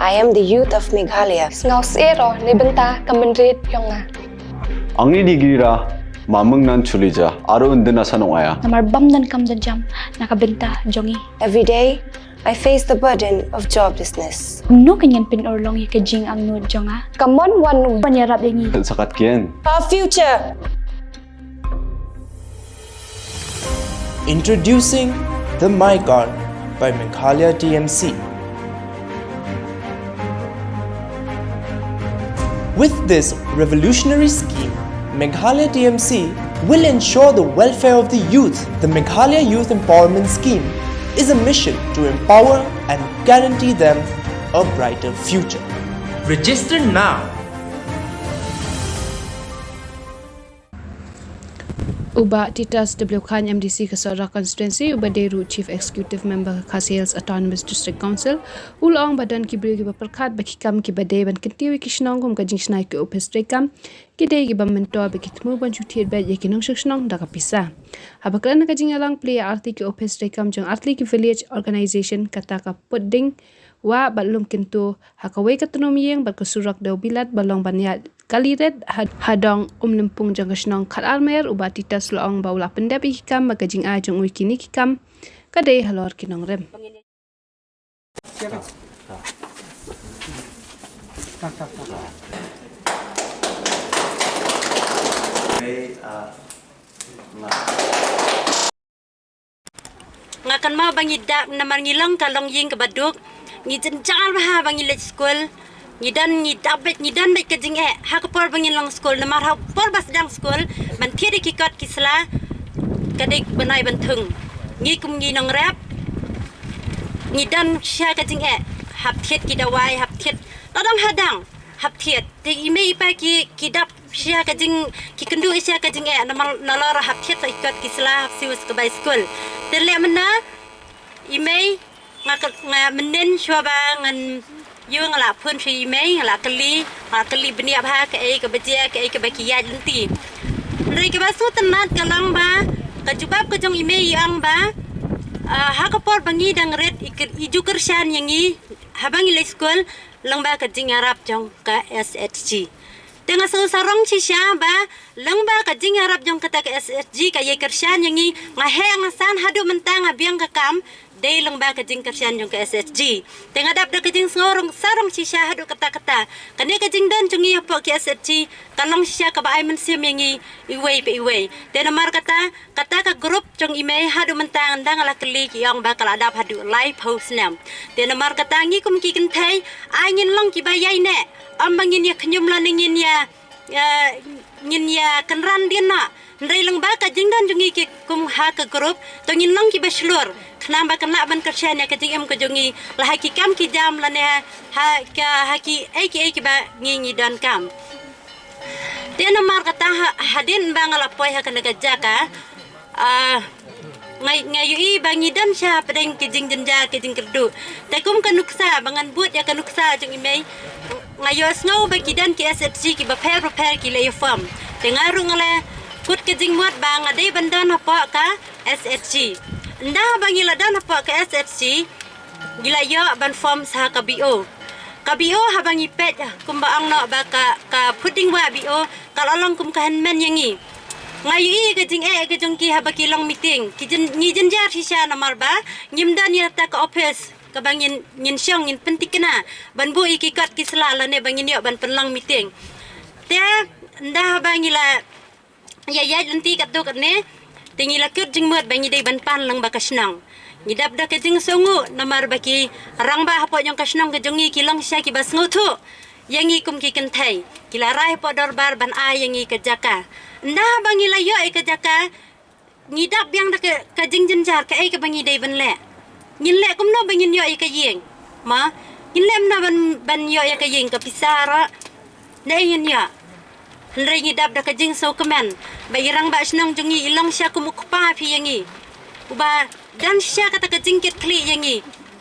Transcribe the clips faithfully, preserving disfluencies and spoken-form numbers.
I am the youth of Meghalaya. Sngewsih ro ne bynta ka mynrit yong nga. Angni di gira mameng nan chulija aro undin asa nong aya. Namar bam dan kam dan jam na ka bynta jong i. Every day I face the burden of joblessness. No kan yan pin urlong ya ka jing ang nu jong nga. Kamon wan wan ya rap ya ngi. Sakat kien. Our future. Introducing the MyCard by Meghalaya T M C. With this revolutionary scheme, Meghalaya T M C will ensure the welfare of the youth. The Meghalaya Youth Empowerment Scheme is a mission to empower and guarantee them a brighter future. Register now. U Bah Titus W Chyne, M D C ka Sohra Constituency, uba dei ruh Chief Executive Member ka Khasi Hills Autonomous District Council, u la ong ba don ki briew kiba pyrkhat ba ki kam kiba dei ban kyntiew ïa ki shnong kum ka jingshna ïa ki ophis treikam, ki dei kiba myntoi ba ki thmu ban shu thied beit ïa ki nongshong shnong da ka pisa. Haba kren ha ka jingïalang plie ïa artylli ki ophis treikam jong artylli ki village organization, kata ka Putding Wah bad Lumkyntu, ha kawei ka tnum ïing bad ka surok Dewbilat ba long ban ïaid kali rit ha, ha dong Umlympung jong ka shnong Khatarmyr, u Bah Titus u la ong ba u la pyndep ïa ki kam bad ka jingai jong u ïa kine ki kam ka dei halor ki nongrim. Nga kynmaw ba ngi dap namar ngi long ka longïing kaba duk. Ngi jynjar bha ba ngi leit skul. Ngi don, ngi dap beit, ngi don beit ka jingeh ha ka por ba ngi long skul, namar ha ka por ba sdang skul ban thied ïa ki kot ki sla ka dei bnai ban thung. Ngi kum ngi nongrep ngi don sha ka jingeh, hap thied ki dawai, hap thied la dang ha dang, hap thied. Te i mei i pa ki, ki dap sha ka jing, ki kynduh sha ka jingeh namar nalor hap thied sa i kot ki sla, hap siew sa ka bai skul. Te leh mynna i mei, nga ka, nga mynnin shuwa ba ngan ïoh nga la phone sha i mei, nga la kylli, nga la kylli bniah bha kaei kaba jia, kaei kaba ki ïaid lynti. Hynrei kaba sngewtynnat ka long ba ka jubab ka jong i mei i ong ba, ah, ha ka por ba ngi dang rit i kyr-, i ju kyrshan ïa ngi haba ngi leit skul, lyngba ka jingïarap jong ka S H G. Te nga sngew sarong shisha ba lyngba ka jingïarap jong kata ka S H G ka ïai kyrshan ïa ngi, nga heh nga san haduh mynta nga biang ka kam dei lyngba ka jingkyrshan jong ka S H G. Te nga dap da ka jingsngew rong sarong shisha haduh katta katta. Kane ka jingdon jong ngi hapoh ki S H G ka long shisha kaba ai mynsiem ïa ngi iwei pa iwei. Te namar kata, kata ka group jong i mei haduh mynta ynda nga la kylli ki ong ba ka la dap haduh laiphew snem. Te namar kata ngi kum ki kynthei, ai ngin long kiba ïaineh, ym ba ngin ïa khñium lane ngin ïa, eh, ngin ïa kynran dien noh. Hynrei lyngba ka jingdon jong ngi ki kum ha ka group, to ngin long kiba shlur, khnang ba kan lah ban kyrshan ïa ka jingim ka jong ngi, la ha ki kam ki jam lane ha ka, ha kiei kiei kiba ngi ngi donkam. Te namar kata ha, hadien ba nga la poi ha kane ka jaka, ah, nga, nga ïohi ba ngi don sha hapdeng ki jingjynjar ki jingkyrduh. Te kum ka nuksa ba ngan bud ïa ka nuksa jong i mei, nga ïohsngew ba ki don ki S H G kiba pher ba pher ki la ïa form. Te nga ruh nga la kut ka jingmut ba nga dei ban don hapoh ka S H G. Ynda ba ngi la don hapoh ka S H G, ngi la ïoh ban form sa ka B O. Ka B O haba ngi peit, ah, kumba ong noh ba ka, ka Putding Wah B O ka la long kum ka hynmen ïa ngi. Nga ïohi ka jingeh ka jong ki haba ki long meeting. Ki jyn-, ngi jynjar shisha namar ba ngim don ïa kata ka office kaba ngin, ngin shong ngin pyntikna ban buh ïa ki kot ki sla lane ba ngin ïoh ban pynlong meeting. Te ynda haba ngi la ïa ïaid lynti katto katne, te ngi la kut jingmut ba ngi dei ban pan lyngba ka shnong. Ngi dap da ka jingsngewnguh namar ba ki rangbah hapoh jong ka shnong ka jong ngi ki long shisha kiba sngewthuh ïa ngi kum ki kynthei. Ki la rai hapoh dorbar ban ai ïa ngi ka jaka. Ynda ba ngi la ïoh ïa ka jaka, ngi dap biang da ka, ka jingjynjar kaei kaba ngi dei ban leh. Ngin leh kumno ba ngin ïoh ïa ka ïing? Ma, ngin leh kumno ban, ban ïoh ïa ka ïing, ka pisa ruh naei ngin ïoh? Hynrei ngi dap da ka jingsngewkmen ba i rangbah shnong jong ngi i long shisha kum u kpa phi ïa ngi, uba don shisha kata ka jingkitkhlieh ïa ngi.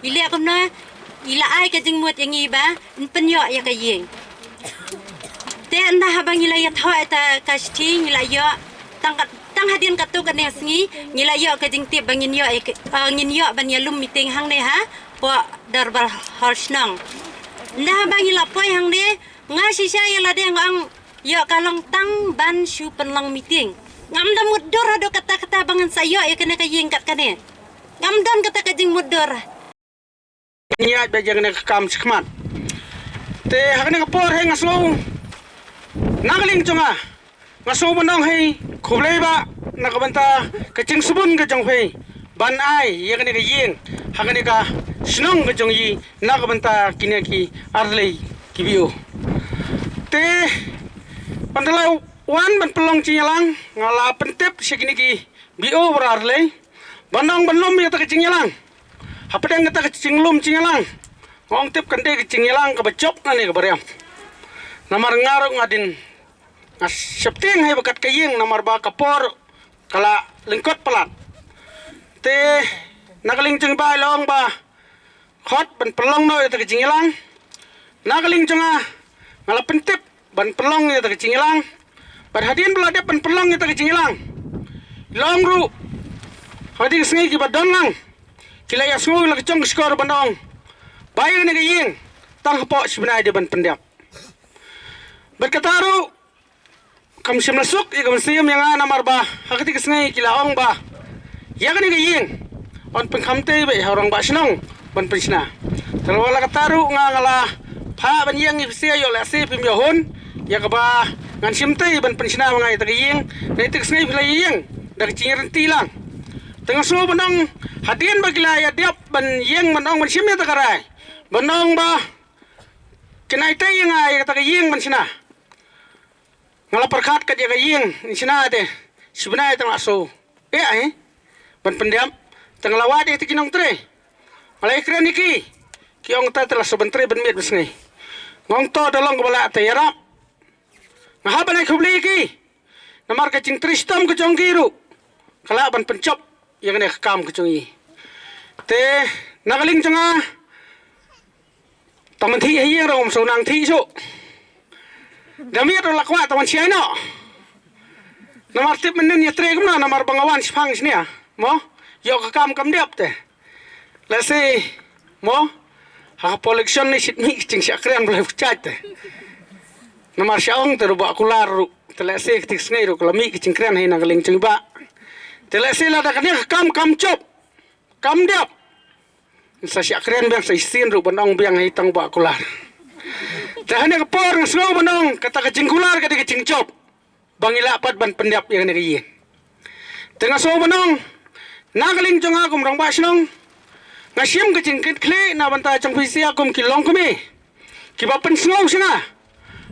I leh kumno, i la ai ka jingmut ïa ngi ba yn pynïoh ïa ka ïing. Te ynda haba ngi la ïathoh ïa kata ka shithi ngi la ïoh tang ka, tang hadien katto katne sngi ngi la ïoh ka jingtip ba ngin ïoh ïa ka, eh, ngin ïoh ban ïalum meeting hangne hapoh dorbar hall shnong. Nda ba ngi la poi hangne, nga shisha ïa lade nga ong ïoh ka long tang ban shu pynlong meeting. Ngam da mutdur haduh katta katta ba ngan sa ïoh ïa kane ka ïing kat kane. Ngam don kata ka jingmutdur. Ngi ïaid beit ïa kane ka kam shakhmat. Te ha kane ka por hi nga sngew na ka liang jong nga, nga sngew ban ong hi khublei bah na ka bynta ka jingsbun ka jong phi ban ai ïa kane ka ïing ha kane ka shnong ka jong i na ka bynta kine ki arlei ki B O. Te ban da la wan ban pynlong jingïalang nga la pyntip sha kine ki B O ba arlei ban ong ban lum ïa kata ka jingïalang. Hapdeng kata ka jinglum jingïalang nga ong tip kan dei ka jingïalang kaba jop na ne kaba riam. Namar nga ruh nga dien nga sheptieng hi ba kat ka ïing namar ba ka por ka la lyngkot palat. Te na ka liang jong i ba i la ong ba khot ban pynlong noh ïa kata ka jingïalang. Na ka liang jong nga nga la pyntip ban pynlong ïa kata ka jingïalang. Bad hadien ba la dep ban pynlong ïa kata ka jingïalang, long ruh hadien sngi kiba don lang ki la ïa sngew la ka jong ka shkor ban ong ba ïa kane ka ïing tang hapoh shi bnai dei ban pyndep. Bad kata ruh kam shym la suk ïa ka mynsiem ïa nga namar ba ha kata ka sngi ki la ong ba ïa kane ka ïing yn pynkham tei beit ha u rangbah shnong ban pynshna. Te la kata ruh nga nga la phah ban ïeng ïa phi sha ïoh lehse phim ïoh hun ïa kaba ngan shim tei ban pynshna ma nga ïa kata ka ïing. Na kata ka sngi phi la ïeng da ka jingïarap lang. Te nga sngew ban ong hadien ba ki la ïa dep ban ïeng ban ong ban shim ïa kata ka rai ban ong ba kane tei ïa nga ïa kata ka ïing ban shna. Nga la pyrkhat kat ïa ka ïing ngi shna te shi bnai tang la shu eh ai ban pyndep. Tang la wad ïa te ki nongtrei nga la ïakren ïa ki, ki ong ta te la shu ban trei ban miet ban sngi. Nga ong to da long kaba lah te ïarap. Nga hap ban ai khublei ïa ki namar ka jingtrei shitom ka jong ki ruh ka lah ban pynjop ïa kane ka kam ka jong i. Te na ka liang jong nga tang ban thih ha ïing ruh ngam shu nang thih shuh. Da miet ruh la kwah tang ban shai noh. Namar tip mynnin ïa trei kumno namar ba nga wan shipang shnia mo ïoh ka kam kam dep te. Lehse mo ha ka por election ni shit mih ka jingshah kren ba la pyrshah te. Namar sha ong te ruh ba kular ruh te lehse ka tik sngi ruh ka la mih ka jingkren hi na ka liang jong i ba. Te lehse lada kane ka kam kam jop kam dep. Sa shah kren biang sa shisien ruh ban ong biang hi tang ba kular. Te ha kane ka por nga sngew ban ong kata ka jingkular ka dei ka jingjop ba ngi lah pat ban pyndep ïa kane ka ïing. Te nga sngew ban ong na ka liang jong nga kum rangbah shnong nga shim ka jingkitkhlieh na bynta jong phi sha kum ki longkmie kiba pynsngew sha nga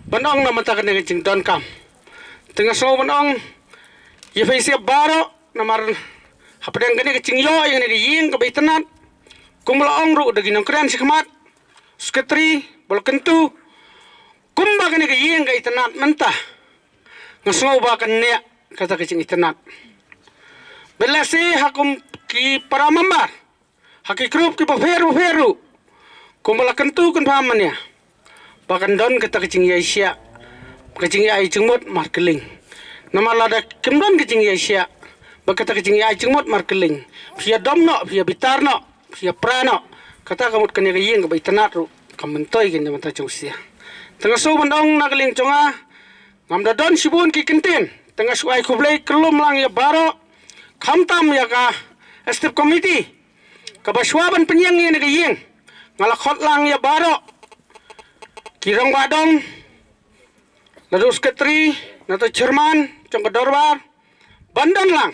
ban ong na bynta kane ka jingdonkam. Te nga sngew ban ong ïa phi sha baroh namar hapdeng kane ka jingïoh ïa kane ka ïing kaba itynnad kum ba la ong ruh da ki nongkren shakhmat, secretary ba la kyntu kumba kane ka ïing ka itynnad mynta. Nga sngew ba kan neh kata ka jingitynnad. Bad lehse ha kum ki para member ha ki group kiba pher ba pher ruh kumba la kyntu kynpham mynne ba kan don kata ka jingïaisiah ka jingïai jingmut markyllieng. Namar lada kim don ka jingïaisiah ba kata ka jingïai jingmut markyllieng phi ïa dom noh phi ïa bitar noh phi ïa pra noh kata ka mut kane ka ïing kaba itynnad ruh kam myntoi kane mynta jong sia. Te nga sngew ban ong na ka liang jong nga ngam da don shibun ki kyntien te nga shu ai khublei kyllum lang ïa baroh khamtam ïa ka executive committee kaba shuwa ban pynïeng ïa kane ka ïing nga la khot lang ïa baroh ki rangbah dong, naduh secretary, naduh chairman jong ka dorbar ban don lang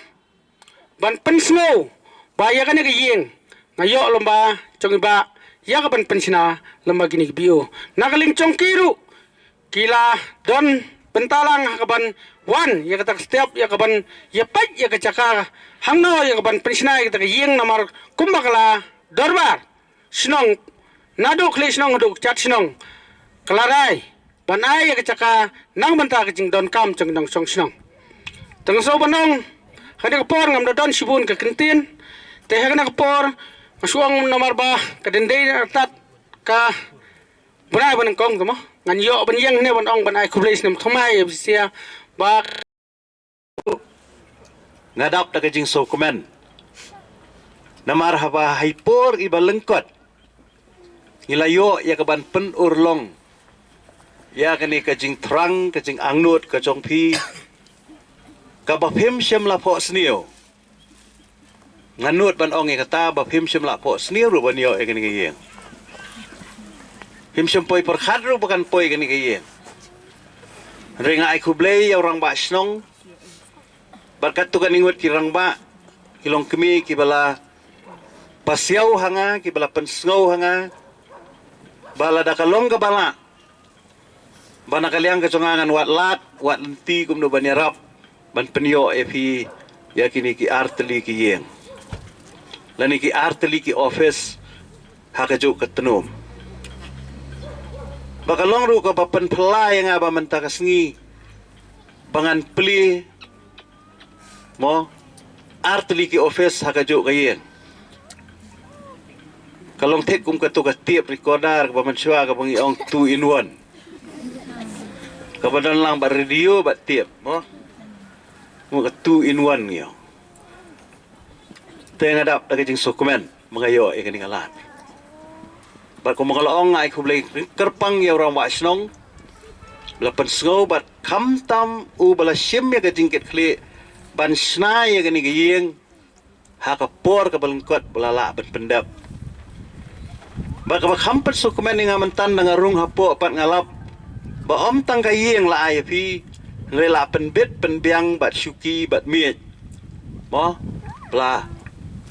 ban pynsngew ba ïa kane ka ïing nga ïoh lem ba jong i ba ïa ka ban pynshna lem ba kine ki B O. Na ka liang jong ki ruh ki la don bynta lang ha ka ban wan ïa kata ka step ïa ka ban ïa peit ïa ka jaka hangno ïa ka ban pynshna ïa kata ka ïing namar kumba ka la dorbar shnong naduh khlieh shnong haduh kjat shnong ka la rai ban ai ïa ka jaka nang bynta ka jingdonkam jong nongshong shnong. Te nga sngew ban ong ha kane ka por ngam da don shibun ka kyntien te ha kane ka por nga shu ong namar ba ka dei dei tat ka bnai ba nyngkong te mo ngan ïoh ban ïeng ne ban ong ban ai khublei snem thymmai ïa phi sha ba nga dap da ka jingsngewkmen. Namar haba ha i por iba lyngkot ngi la ïoh ïa ka ban pynurlong ïa kane ka jingthrang, ka jingangnud ka jong phi, kaba phim shym la phohsniew. Nga nud ban ong ïa kata, ba phim shym la phohsniew ruh ban ïoh ïa kane ka ïing. Phim shym poi pyrkhat ruh ba kan poi kane ka ïing. Hynrei nga ai khublei ïa u rangbah shnong bad katto katne ngut ki rangbah, ki longkmie kiba la pasiaw ha nga, kiba la pynsngew ha nga, ba lada ka long kaba lah, ba na ka liang ka jong nga ngan wad lad wad lynti kumno ban ïarap ban pynïoh ïa phi ïa kine ki ar tylli ki ïing lane ki ar tylli ki office ha kajuh ka tnum. Ba ka long ruh kaba pynphylla ïa nga ba mynta ka sngi ba ngan plie, mo, ar tylli ki office ha kajuh ka ïing. Ka long thik kum kato ka tape recorder kaba mynshuwa kaba ngi ong two in one. Kaba don lang bad radio bad tape, mo. Mo, ka two in one ngi ong. Te nga dap da ka jingsngewkmen ba nga ïoh ïa kane ka lad. Bad kumba nga la ong, nga ai khublei kyrpang ïa u rangbah shnong ba la pynsngew, bad khamtam uba la shim ïa ka jingkitkhlieh ban shna ïa kane ka ïing ha ka por kaba lyngkot ba la lah ban pyndep. Bad kaba kham pynsngewkmen ïa nga mynta, da nga rung hapoh pat nga lap ba ym tang ka ïing la ai ïa phi, hynrei la pynbit pynbiang bad shuki bad miej, mo, ba la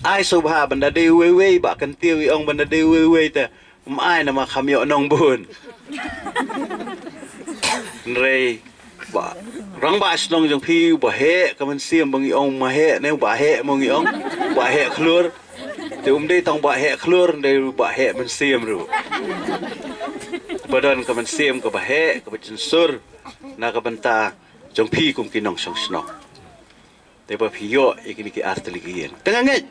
ai sngewbha ban da dei uwei uwei, ba kyntiew i ong ban da dei uwei uwei te ym ai namar kham ïoh nongbun. Hynrei ba rangbah shnong jong phi, ba heh ka mynsiem ba ngi ong, ma heh ne ba heh mo ngi ong, ba heh khlur. Te um dei tang ba heh khlur, dei ba heh mynsiem ruh. Ba don ka mynsiem kaba heh, kaba jynsur na ka bynta jong phi kum ki nongshong shnong. Te ba phi ïoh ïa kine ki ar tylli ki ïing. Te nga ngeit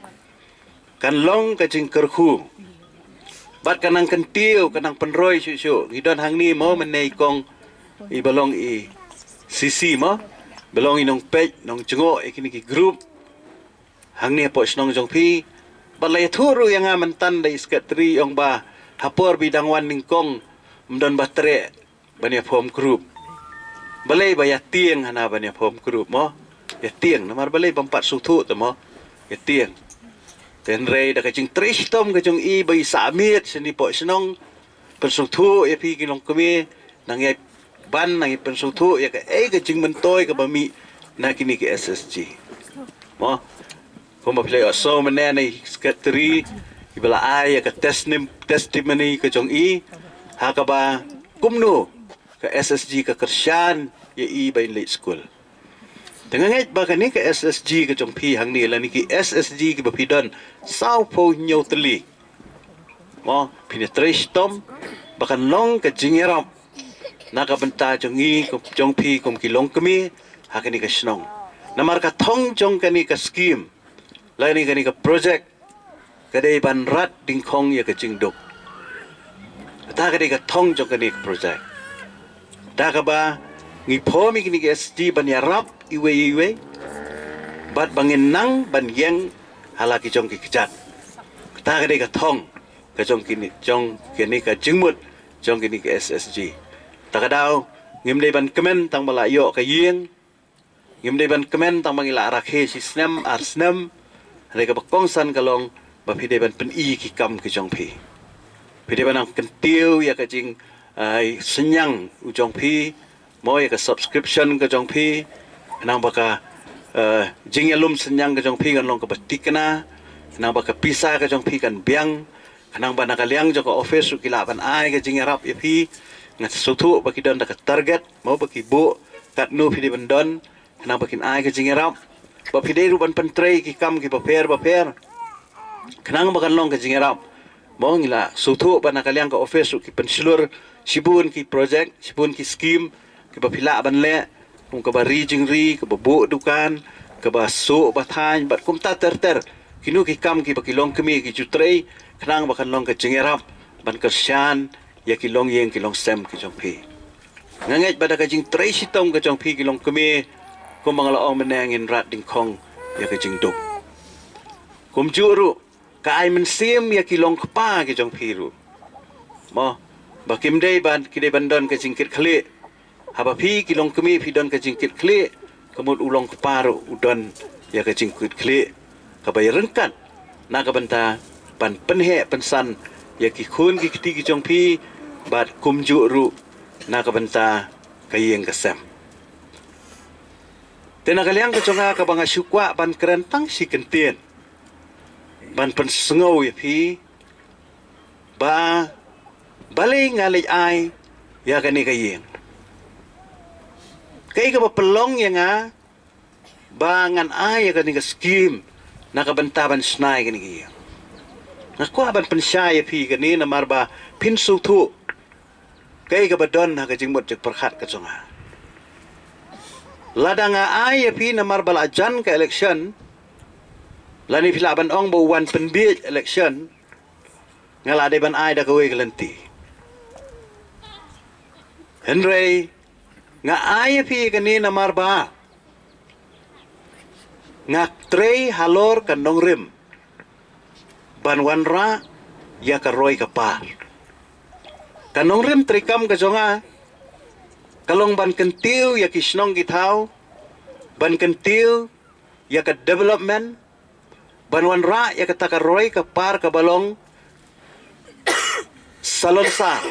kan long ka jingkyrkhu bad kan nang kyntiew, kan nang pynroi shuh shuh. Ngi don hangne mo mynne i kong iba long i C C mo, ba long i nongpeit nongjngoh ïa kine ki group hangne hapoh shnong jong phi. Bad la ïathuh ruh ïa nga mynta da i secretary, ong ba ha por ba i dang wan nyngkong ym don ba treh ban ïa form group. Balei ba ïa tieng hana ban ïa form group mo? Ïa tieng, namar balei bym pat sngewthuh te mo? Ïa tieng. Te hynrei da ka jingtrei shitom ka jong i ba i sah miet shane hapoh shnong, pynsngewthuh ïa phi ki longkmie, nang ïa ban nang ïa pynsngewthuh ïa kaei ka jingmyntoi kaba mih na kine ki S S G. Mo? Kumba phi la ïohsngew mynne na i secretary iba la ai ïa ka testim-, testimony ka jong i ha kaba kumno ka S S G ka kyrshan ïa i ba in leit skul. Te nga ngeit ba kane ka S S G ka jong phi hangne lane ki S S G kiba phi don sawphew hynñiew tylli, mo, phin ïa trei shitom ba kan long ka jingïarap na ka bynta jong ngi, jong phi kum ki longkmie ha kane ka shnong. Namar ka thong jong kane ka skim lane kane ka project ka dei ban rat dyngkhong ïa ka jingduk. Kata ka dei ka thong jong kane ka project. Da kaba ngi form ïa kine ki S S G ban ïarap iwei iwei bad ba ngin nang ban ïeng ha la ki jong ki kjat. Kata ka dei ka thong ka jong kine, jong kine ka jingmut jong kine ki S S G. Ta ka daw ngim dei ban kmen tang ba la ïoh ka ïing, ngim dei ban kmen tang ba ngi la rakhe shi snem ar snem. Hynrei kaba kongsan ka long ba phi dei ban pyni ki kam ki jong phi. Phi dei ban nang kyntiew ïa ka jing, ah, synñiang u jong phi, mo, ïa ka subscription ka jong phi, khnang ba ka, eh, jingïalum synñiang ka jong phi kan long kaba thikna, khnang ba ka pisa ka jong phi kan biang, khnang ba na ka liang jong ka office ruh ki lah ban ai ka jingïarap ïa phi. Nga sngewthuh ba ki don da ka target, mo, ba ki buh katno phi dei ban don, khnang ba kin ai ka jingïarap, ba phi dei ruh ban pyntrei ki kam kiba pher bapher, khnang ba kan long ka jingïarap. Mo, ngi la sngewthuh ba na ka liang ka office ruh ki pynshlur shibun ki project, shibun ki skim kiba phi lah ban leh, kum kaba ri jingri, kaba buh dukan, kaba suh ba thaiñ bad kumta ter ter. Kino ki kam kiba ki longkmie ki ju trei, khnang ba kan long ka jingïarap ban kyrshan ïa ki longïing ki longsem ki jong phi. Nga ngeit ba da ka jingtrei shitom ka jong phi ki longkmie, kumba nga la ong mynne, ngin rat dyngkhong ïa ka jingduk. Kumjuh ruh ka ai mynsiem ïa ki longkpa ki jong phi ruh. Mo, ba kim dei ban, ki dei ban don ka jingkitkhlieh. Haba phi ki longkmie phi don ka jingkitkhlieh, ka mut u longkpa ruh u don ïa ka jingkitkhlieh. Kaba ïaryngkat na ka bynta ban pynheh pynsan ïa ki khun ki kti ki jong phi, bad kumjuh ruh na ka bynta ka ïing ka sem. Te na ka liang ka jong nga kaba nga shu kwah ban kren tang shi kyntien ban pynsngew ïa phi, ba balei nga leit ai ïa kane ka ïing. Kaei kaba pynlong ïa nga ba ngan ai ïa kane ka skim na ka bynta ban shna ïa kane ka ïing. Nga kwah ban pynshai ïa phi kane namar ba phin sngewthuh kaei kaba don ha ka jingmut jingpyrkhat ka jong nga. Lada nga ai ïa phi namar ba la jan ka election, lane phi lah ban ong ba u wan pynbiej election, nga lah dei ban ai da kawei ka lynti. Hynrei nga ai ïa phi kane namar ba nga trei halor ka nongrim ban wanrah ïa ka roi ka par. Ka nongrim treikam ka jong nga ka long ban kyntiew ïa ki shnong ki thaw, ban kyntiew ïa ka development, ban wanrah ïa kata ka roi ka par kaba long salonsar.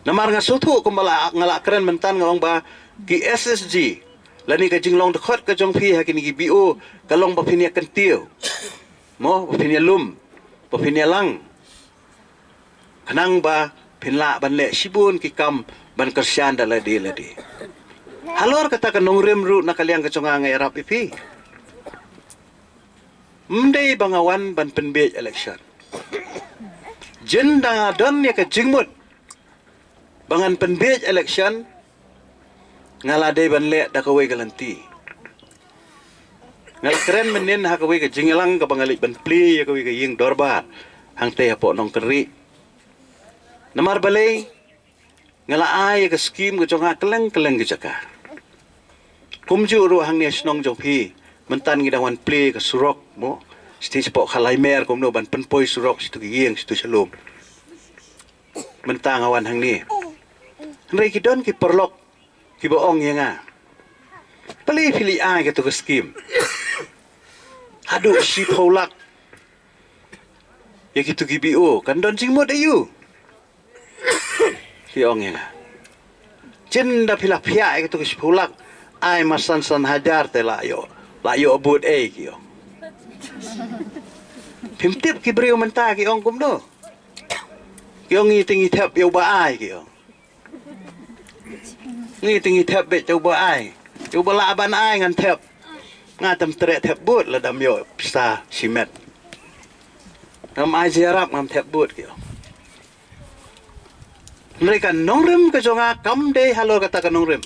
Namar nga sngewthuh kumba la, nga la kren mynta nga ong ba ki S S G lane ka jinglong dkhot ka jong phi ha kine ki B O ka long ba phin ïa kyntiew, mo, ba phin ïa lum, ba phin ïa lang, khnang ba phin lah ban leh shibun ki kam ban kyrshan da lade lade. Halor kata ka nongrim ruh na ka liang ka jong nga nga ïarap ïa phi. Ym dei ba nga wan ban pynbiej election. Jin da nga don ïa ka jingmut ba ngan pynbiej election, nga la dei ban leh da kawei ka lynti. Nga la kren mynnin ha kawei ka jingïalang kaba nga leit ban plie ïa kawei ka ïing dorbar hangtei hapoh Nongkynrih. Namar balei? Nga la ai ïa ka skim ka jong nga kylleng kylleng ki jaka. Kumjuh ruh hangne shnong jong phi, mynta ngi dang wan plie ka surok, mo, shiti shapoh Khalaimer kumno ban pynpoi surok shatu ki ïing shatu sha lum. Mynta nga wan hangne. Hynrei ki don ki paralok kiba ong ïa nga, balei phi leit ai katu ka skim haduh shiphew lak ïa kitu ki B O, kan don jingmut aïu? Ki ong ïa nga, jin da phi la phiah ïa kitu ki shiphew lak, ai ma san san hajar te la ïoh, la ïoh bud ei, ki ong. Phim tip ki briew mynta ki ong kumno. Ki ong ngi te ngi thep ïa uba ai, ki ong. Ngi te ngi thep beit ïa uba ai. Ïa uba lah ban ai ngan thep. Nga te ym treh thep bud lada ym ïoh pisa shimet. Ngam ai jingïarap, ngam thep bud, ki ong. Hynrei ka nongrim ka jong nga kam dei halor kata ka nongrim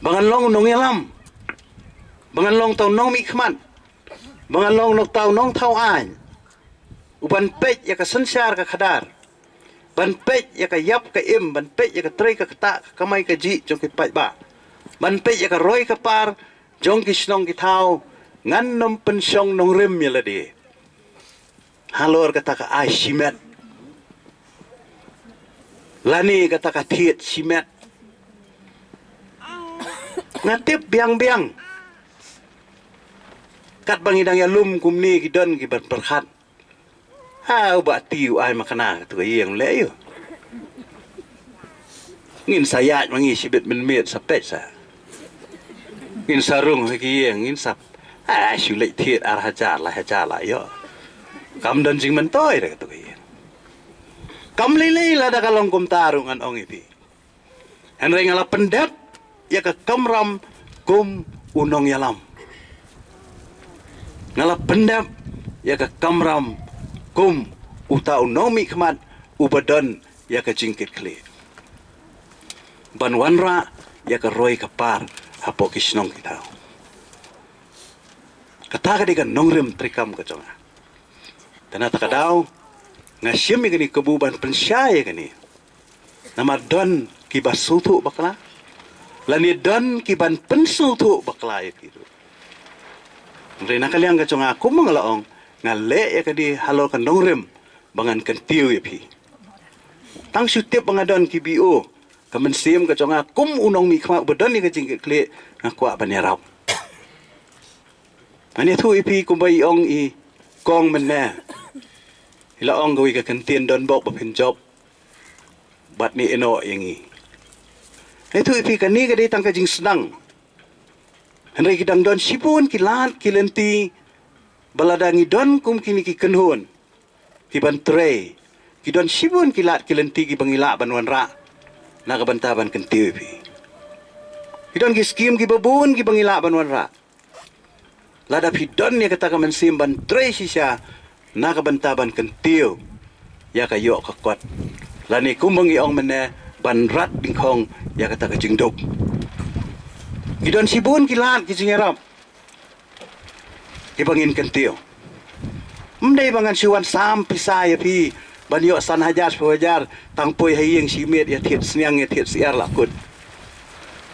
ba ngan long u nongïalam, ba ngan long uta u nongmihkhmat, ba ngan long uta u nongthaw aiñ, u ban peit ïa ka synshar ka khadar, ban peit ïa ka ïap ka im, ban peit ïa ka trei ka ktah, ka kamai kajih jong ki paidbah, ban peit ïa ka roi ka par jong ki shnong ki thaw. Ngan ym pynshong nongrim ïa lade halor kata ka ai shimet lane kata ka thied shimet. Nga tip biang biang katba ngi dang ïalum kumne ki don kiban pyrkhat, ha, u Bah Ti u ai makna katu ka ïing, leh aïu? Ngin sa ïaid ma ngi shibit mynmiet sa peit sa. Ngin sa rung ha ki ïing, ngin sa, ha, shu leit thied ar hajar lai hajar la ïoh. Kam don jingmyntoi da katu ka ïing. Kam lei lei lada ka long kumta ruh ngan ong ïa phi. Hynrei nga la pyndep ïa ka kamram kum u nongïalam. Nga la pyndep ïa ka kamram kum uta u nongmihkhmat uba don ïa ka jingkitkhlieh ban wanrah ïa ka roi ka par hapoh ki shnong ki thaw. Kata ka dei ka nongrim treikam ka jong nga. Te na kata ka daw nga shim ïa kane kabu ban pynshai ïa kane. Namar don kiba sngewthuh bakla, lane don kiban pynsngewthuh bakla ïa ki ruh. Hynrei na ka liang ka jong nga, kum nga la ong, nga leh ïa kane halor ka nongrim ba ngan kyntiew ïa phi. Tang shu tip ba nga don ki B O, ka mynsiem ka jong nga kum u nongmihkhmat ba don ïa ka jingkitkhlieh, nga kwah ban ïarap. Ngan ïathuh ïa phi kumba i ong i kong mynne. I la ong kawei ka kyntien, donbok ba phin jop bad ne ïehnoh ïa ngi. Ngan ïathuh ïa phi, kane ka dei tang ka jingsdang. Hynrei ki dang don shibun ki lad ki lynti ba lada ngi don kum kine ki kynhun kiban trei, ki don shibun ki lad ki lynti kiba ngi lah ban wanrah na ka bynta ban kyntiew ïa phi. Ki don ki skim kiba bun kiba ngi lah ban wanrah. Lada phi don ïa kata ka mynsiem ban trei shisha na ka bynta ban kyntiew ïa ka ïoh ka kot, lane kumba ngi ong mynne, ban rat dyngkhong ïa kata ka jingduk. Ki don shibun ki lad ki jingïarap kiba ngin kyntiew. Ym dei ba ngan shu wan sam pisa ïa phi ban ïoh san hajar, shiphew hajar, tang poi ha ïing shi miet, ïa thied sniang ïa thied syiar la kut.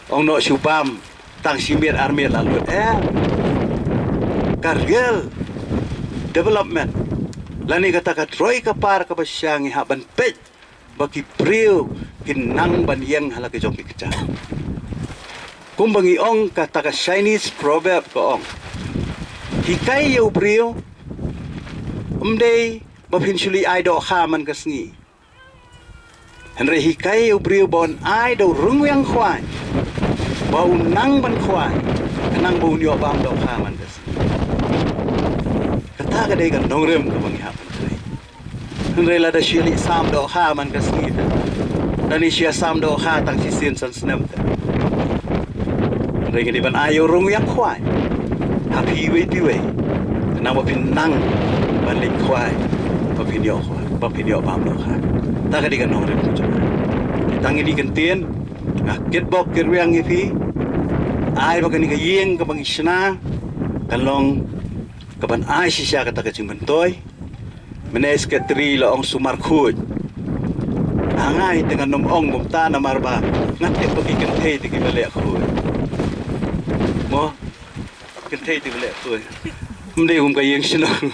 Ong noh shu bam, tang shi miet ar miet la lut. Eh, ka real development, lane kata ka trei ka par kaba shisha ngi hap ban peit ba ki briew kin nang ban ïeng ha la ki jong ki kjat. Kumba ngi ong, kata ka Chinese proverb ka ong, hikai ïa u briew ym dei ba phin shu leit ai dohkha man ka sngi. Hynrei hikai ïa u briew ba un ai da u rung wiang khwai, ba un nang ban khwai, khnang ba un ïoh bam dohkha man ka sngi. Kata ka dei ka nongrim kaba ngi hap ban trei. Hynrei lada shu leit sam dohkha man ka sngi te, lane shu sam dohkha tang shisien san snem te, hynrei ngi dei ban ai ïa u rung wiang khwai ha phi iwei pa iwei, khnang ba phin nang ban leit khwai, ba phin ïoh khwai, ba phin ïoh bam dohkha. Kata ka dei ka nongrim ka jong ngi. Tang kine ki kyntien, nga kitbok kitrwiang ïa phi. Ai ba kane ka ïing kaba ngi shna kan long kaban ai shisha kata ka jingmyntoi. Mynne i secretary la ong sumar khuid. Ha nga hi te ngan ym ong kumta namar ba nga tip ba ki kynthei te kiba leh khuid. Mo, kynthei te kiba leh khuid. Ym dei kum ka ïing shnong.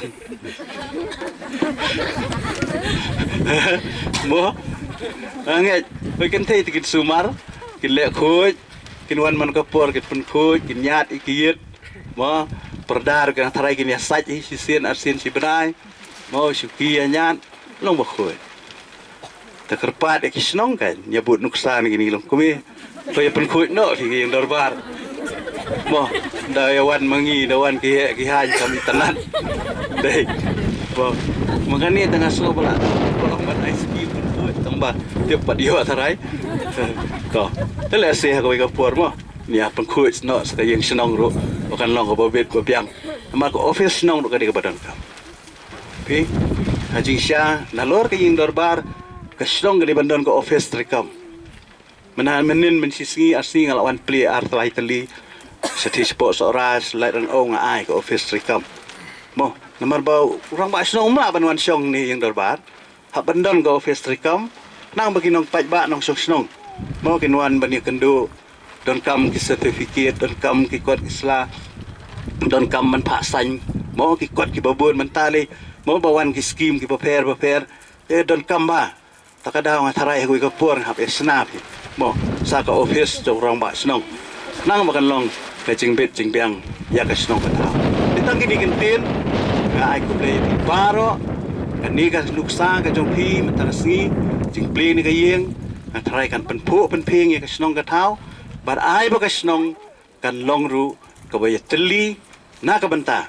Mo, nga ngeit ba ki kynthei te kin sumar, kin leh khuid, kin wan man ka por kin pynkhuid, kin ñiad ïa ki ïit. Mo, pyrda ruh ki nang tharai kin ïa sait hi shisien arsien shi bnai. Mo, shuki ïa ñiad, long ba khuid. Te kyrpad ïa ki shnong kan ïa bud nuksa na kine ki longkmie. To ïa pynkhuid noh ki ïing dorbar. Mo, da ïa wan ma ngi, da wan ki heh ki haiñ kam itynnad. Dei. Mo, ma kane te nga sngew ba lah, ba lah ban ai skim pynkhuid tang ba tip pat ïoh tharai. To, te lehse ha kawei ka por mo, ngi ïa pynkhuid noh sa ka ïing shnong ruh, ba kan long kaba bit ba biang. Namar ka office shnong ruh ka dei kaba donkam. Phi, ha jingshisha, nalor ka ïing dorbar, ka shnong ka dei ban don ka office treikam. Mynhynnin mynshisngi arsngi nga la wan plie ar tylli tylli. Sa thied shapoh Sohra, sa leit Ryngew nga ai ka office treikam. Mo, namar ba u rangbah shnong um lah ban wan shong ne ïing dorbar. Hap ban don ka office treikam, khnang ba ki nongpaidbah nongshong shnong, mo, kin wan ban ïakynduh, donkam ki certificate, donkam ki kot ki sla, donkam ban phah saiñ, mo, ki kot kiba bun ban tali, mo, ba wan ki skim kiba pher ba pher. Eh, donkam ba. Ta ka daw nga tharai ha kawei ka por nga hap ïa shna phi, mo, sa ka office jong u rangbah shnong, khnang ba kan long ka jingbit jingbiang ïa ka shnong ka thaw. Te tang kine ki kyntien, nga ai khublei ïa phi baroh. Kane ka nuksa ka jong phi mynta ka sngi, jingplie kane ka ïing, nga tharai kan pynphuh pynphieng ïa ka shnong ka thaw. Bad ai ba ka shnong kan long ruh kaba ïatylli na ka bynta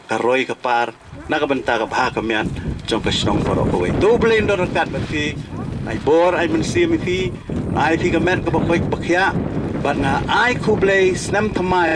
ka roi ka par, na ka bynta ka bha ka miat jong ka shnong baroh kawei. To U Blei un don ryngkat bad phi, ai bor ai mynsiem ïa phi, ai phi ka met kaba koit ba khiah. Bad nga ai khublei snem thymmai